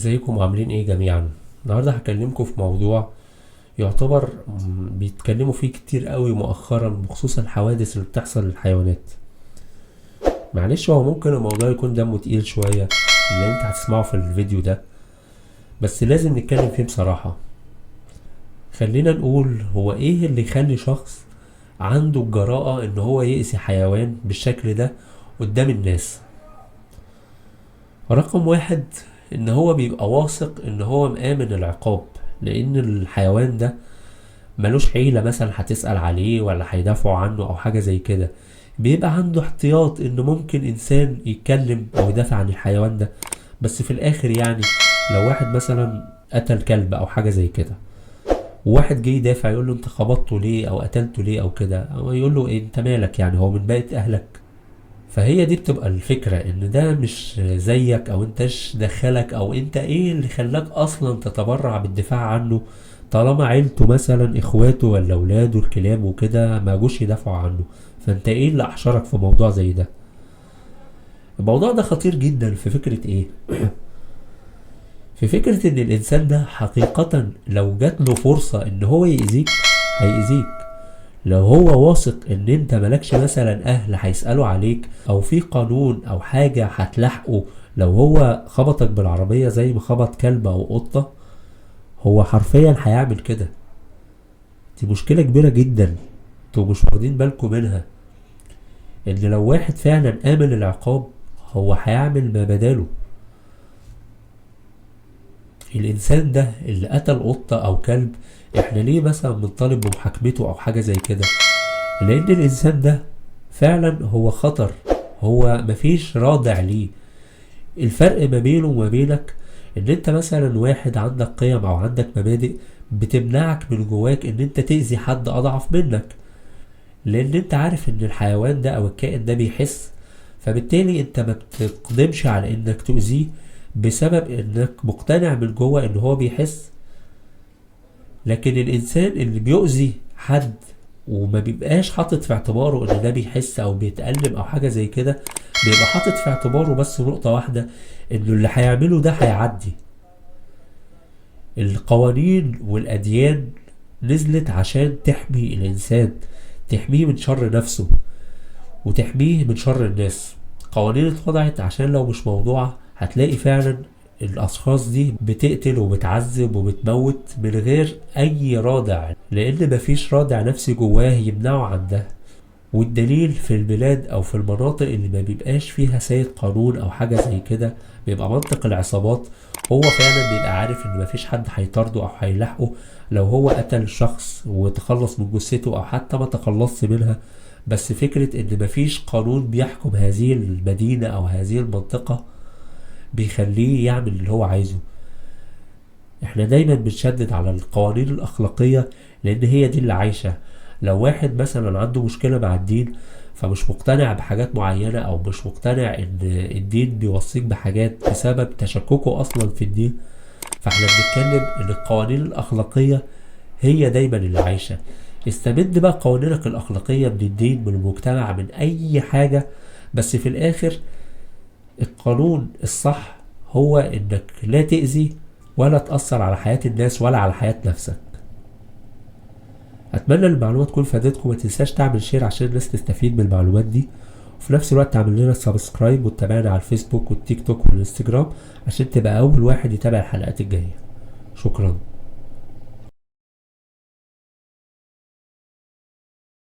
ازيكم وعاملين ايه جميعا؟ النهارده هكلمكم في موضوع يعتبر بيتكلموا فيه كتير قوي مؤخرا بخصوص الحوادث اللي بتحصل للحيوانات. معلش هو ممكن الموضوع يكون دمه تقيل شوية اللي انت هتسمعه في الفيديو ده، بس لازم نتكلم فيه بصراحة. خلينا نقول هو ايه اللي يخلي شخص عنده الجراءة ان هو يأذي حيوان بالشكل ده قدام الناس؟ رقم واحد، ان هو بيبقى واثق ان هو مآمن العقاب، لان الحيوان ده ملوش عيلة مثلا هتسأل عليه ولا هيدافعوا عنه او حاجة زي كده. بيبقى عنده احتياط ان ممكن انسان يتكلم او يدافع عن الحيوان ده، بس في الاخر لو واحد مثلا قتل كلب او حاجة زي كده، وواحد جه يدافع يقول له انت خبطته ليه او قتلته ليه او كده، او يقول له إيه انت مالك، هو من بقية اهلك. فهي دي بتبقى الفكرة، ان ده مش زيك او انتش دخلك او انت ايه اللي خلاك اصلا تتبرع بالدفاع عنه، طالما عيلته مثلا اخواته ولا اولاده الكلاب وكده ما جوش يدافعوا عنه، فانت ايه اللي احشرك في موضوع زي ده؟ الموضوع ده خطير جدا في فكرة ايه؟ في فكرة ان الانسان ده حقيقة لو جات له فرصة ان هو يأذيك هيأذيك. لو هو واثق ان انت مالكش مثلا اهل هيسألوا عليك او في قانون او حاجة هتلاحقه، لو هو خبطك بالعربية زي ما خبط كلب او قطة هو حرفيا هيعمل كده. دي مشكلة كبيرة جدا انتوا مش واخدين بالكم منها، ان لو واحد فعلا آمن العقاب هو هيعمل ما بداله. الانسان ده اللي قتل قطة او كلب احنا ليه مثلا بنطالب بمحاكمته او حاجة زي كده؟ لان الانسان ده فعلا هو خطر، هو مفيش رادع ليه. الفرق ما بينه وما بينك ان انت مثلا واحد عندك قيم او عندك مبادئ بتمنعك من جواك ان انت تأذي حد اضعف منك، لان انت عارف ان الحيوان ده او الكائن ده بيحس، فبالتالي انت ما بتقدمش على انك تؤذيه بسبب انك مقتنع من جوه ان هو بيحس. لكن الانسان اللي بيؤذي حد وما بيبقاش حاطط في اعتباره ان ده بيحس او بيتألم او حاجة زي كده، بيبقى حاطط في اعتباره بس نقطة واحدة، انه اللي هيعمله ده هيعدي. القوانين والاديان نزلت عشان تحمي الانسان، تحميه من شر نفسه وتحميه من شر الناس. قوانين اتوضعت عشان لو مش موضوعة هتلاقي فعلا الاشخاص دي بتقتل وبتعذب وبتموت من غير اي رادع، لان مفيش رادع نفسي جواه يمنعه عن ده. والدليل في البلاد او في المناطق اللي ما بيبقاش فيها سيد قانون او حاجة زي كده، بيبقى منطق العصابات، هو فعلا بيبقى عارف ان مفيش حد هيطارده او هيلاحقه لو هو قتل شخص وتخلص من جثته او حتى ما تخلصش منها. بس فكرة ان مفيش قانون بيحكم هذه المدينة او هذه المنطقة بيخليه يعمل اللي هو عايزه. احنا دايما بنشدد على القوانين الاخلاقية لان هي دي اللي عايشة. لو واحد مثلا عنده مشكلة مع الدين فمش مقتنع بحاجات معينة او مش مقتنع ان الدين بيوصيك بحاجات بسبب تشككه اصلا في الدين، فاحنا بنتكلم ان القوانين الاخلاقية هي دايما اللي عايشة. استمد بقى قوانينك الاخلاقية من الدين، من المجتمع، من اي حاجة، بس في الاخر القانون الصح هو انك لا تأذي ولا تأثر على حياة الناس ولا على حياة نفسك. اتمنى المعلومة تكون فادتكم، ما تنساش تعمل share عشان الناس تستفيد من المعلومات دي، وفي نفس الوقت تعمل لنا subscribe وتتابعنا على الفيسبوك والتيك توك والانستجرام عشان تبقى اول واحد يتابع الحلقات الجاية. شكرا.